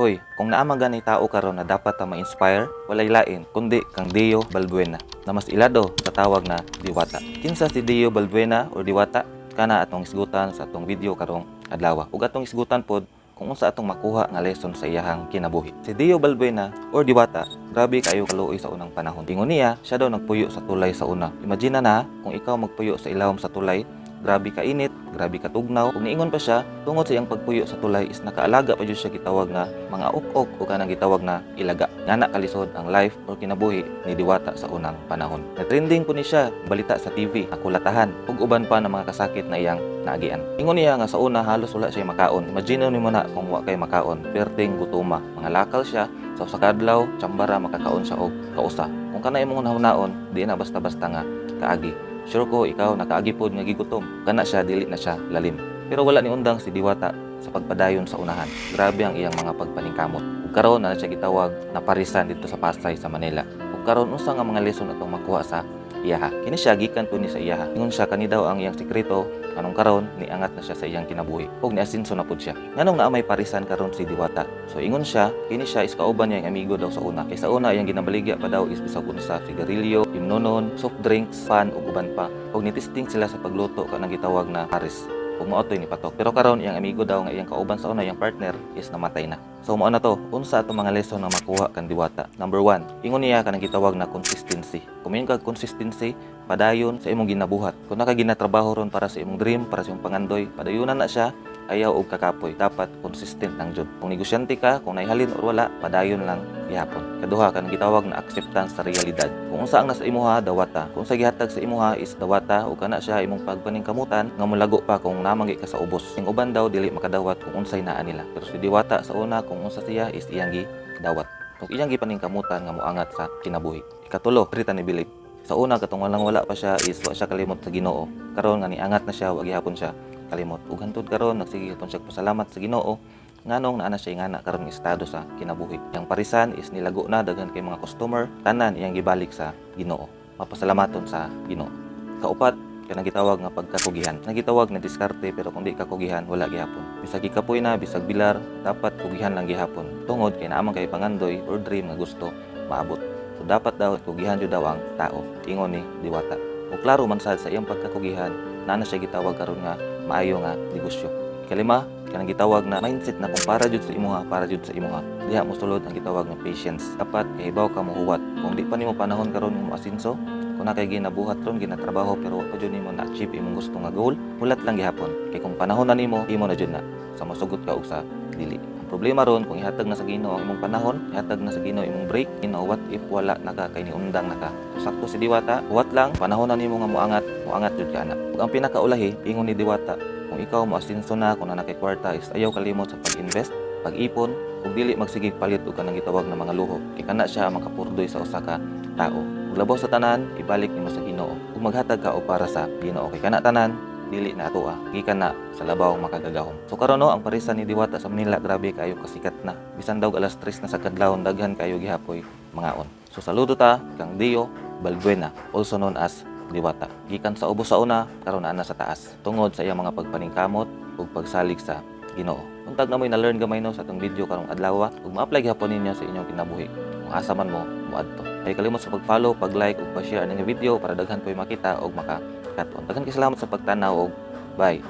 Oy, kung naa man gani tao karon na dapat ta ma-inspire, walay lain kundi kang Dio Balbuena na mas ilado sa tawag na Diwata. Kinsa si Dio Balbuena or Diwata? Kana atong isgutan sa atong video karong adlaw. Ug atong isgutan pod kung unsa atong makuha nga lesson sa iyahang kinabuhi. Si Dio Balbuena or Diwata, grabe kayo kaluoy sa unang panahon. Ingon niya, siya daw nagpuyo sa tulay sa una. Imagine na kung ikaw magpuyo sa ilawom sa tulay, grabe ka init, grabe ka tugnaw. Ug niingon pa siya, tungod sa iyang pagpuyo sa tulay is nakaalaga pa jud siya gitawag nga mga ok-ok o kanang gitawag na ilaga. Ngana kalisod ang life or kinabuhi ni Diwata sa unang panahon. Na-trending po ni siya balita sa TV, nakulatahan ug uban pa ng mga kasakit na iyang naagian. Ingon niya nga sa una halos wala siya makaon. Imagine nimo na kung wa kay makaon, perting gutuma. Mga lakal siya sa usa ka adlaw, tsambara makakaon siya og kausa. Kung kana imong hunahunaon, di na basta-basta nga kaagi. Sure ko ikaw nakaagi pod nga gigutom. Kana siya, dili na siya lalim. Pero wala ni undang si Diwata sa pagpadayon sa unahan. Grabe ang iyang mga pagpaningkamot. Ug karon na siya gitawag na parisan dito sa Pasay sa Manila. Ug karon, unsa nga mga lesson atong makuha sa iyaha? Kini siya gikan po ni sa iyaha. Ingon siya, kani daw ang iyang sekreto anong karon niangat na siya sa iyang kinabuhi. Ug niasinso na pud siya. Nganong naa may parisan karon si Diwata? So ingon siya, kini siya is kauban niya ang amigo daw sa una. Kay sa una iyang ginabaligya pa daw is bisag unsa, sigarilyo, imnonon, soft drinks, pan ug uban pa. Ug ni-testing sila sa pagluto kanang gitawag na paris. Ug mao to'y nipatok. Pero karon, iyang amigo daw nga iyang kauban sa una, iyang partner, is namatay na. So mao na to, unsa atong mga lesson na makuha kan Diwata? Number 1, ingon niya, kanang gitawag na consistency. Kung moingon kag consistency, padayon sa imong ginabuhat. Kung naa ka ginatrabaho ron para sa imong dream, para sa imong pangandoy, padayunan na siya, ayaw og kakapoy. Dapat consistent lang jud. Kung negosyante ka, kung naihalin or wala, padayon lang gihapon. Kaduha, kanang gitawag na acceptance sa realidad. Kung unsa ang nasa imuha, dawata. Kung unsa gihatag sa imuha is dawata ug kana siya imong pagpaningkamutan nga molago pa kung namanggi ka sa ubos. Ang uban daw dili makadawat kung unsay naa nila. Pero si Diwata sa una, kung unsa siya is iyang gidawat. Ug iyang gipaningkamutan nga moangat sa kinabuhi. Ikatulo, rita ni Bilib. Sa una, katong walang wala pa siya is wa siya kalimot sa Ginoo. Karon nga niangat na siya, wa gihapon siya kalimot. Ug hantod karon nagsige gihapon siya pasalamat sa Ginoo nganong naa na siya ingana karon nga estado sa kinabuhi. Yang parisan is nilago na, daghan kay mga customer, tanan iyang gibalik sa Ginoo. Mapasalamaton sa Ginoo. Kaupat, kanang gitawag nga pagkakugihan. Nang gitawag na diskarte, pero kung di ka kugihan, wala gihapon. Bisag gikapoy na, bisag bilar, dapat kugihan lang gihapon. Tungod kay naa man kay pangandoy or dream nga gusto maabot. So dapat daw kugihan jud daw ang tao. Ingon ni Diwata. Ug klaro man sad sa iyang pagkakugihan, naa na siya gitawag karon nga maayo nga negosyo. Ikalima, kanang gitawag na mindset na kung para jud sa imuha, para jud sa imuha. Diha mosulod ang gitawag nga patience. Dapat kahibaw ka mohuwat. Kung di pa nimo panahon karon nga moasinso, kung naa kay ginabuhat ron, ginatrabaho, pero wa pa jud nimo na-achieve imong gusto nga goal, hulat lang gihapon. Kay kung panahon na nimo, imo na jud na. Sa mosugot ka og sa dili. Ang problema ron, kung ihatag na sa Ginoo ang imong panahon, ihatag na sa Ginoo imong break, what if wala na ka kay niundang na ka? So, sakto si Diwata, huwat lang, panahon na nimo nga moangat, moangat jud ka ana. Ug ang pinakaulahi, ingon ni Diwata, kung ikaw moasinso na, kung naa na kay kwarta is ayaw kalimot sa pag-invest, pag-ipon, ug dili magsigig palit og kanang gitawag na mga luho. Kay kana siya ang makapurdoy sa usa ka tao. Ug labaw sa tanan, ibalik nimo sa Ginoo. Ug maghatag ka og para sa Ginoo. Kay kana tanan dili na atoa, gikan na sa labaw makagagahom. So karon no, ang parisan ni Diwata sa Manila grabe kayo kasikat na. Bisan daw alas 3 na sa kadlawon, daghan kayo gihapoy mangaon. So saludo ta kang Dio Balbuena, also known as Diwata. Gikan sa ubos sa una, karon naa na sa taas. Tungod sa iyang mga pagpaningkamot ug pagsalig sa Ginoo. Untag naa mo'y na-learn gamay no sa atong video karong adlaw ug ma-apply gihapon ninyo sa inyong kinabuhi. Kung asa man mo moadto. Ayaw kalimot sa pag-follow, pag-like ug pa-share ning video para daghan po'y makita ug makakat-on. Daghan kay salamat sa pagtanaw ug bye.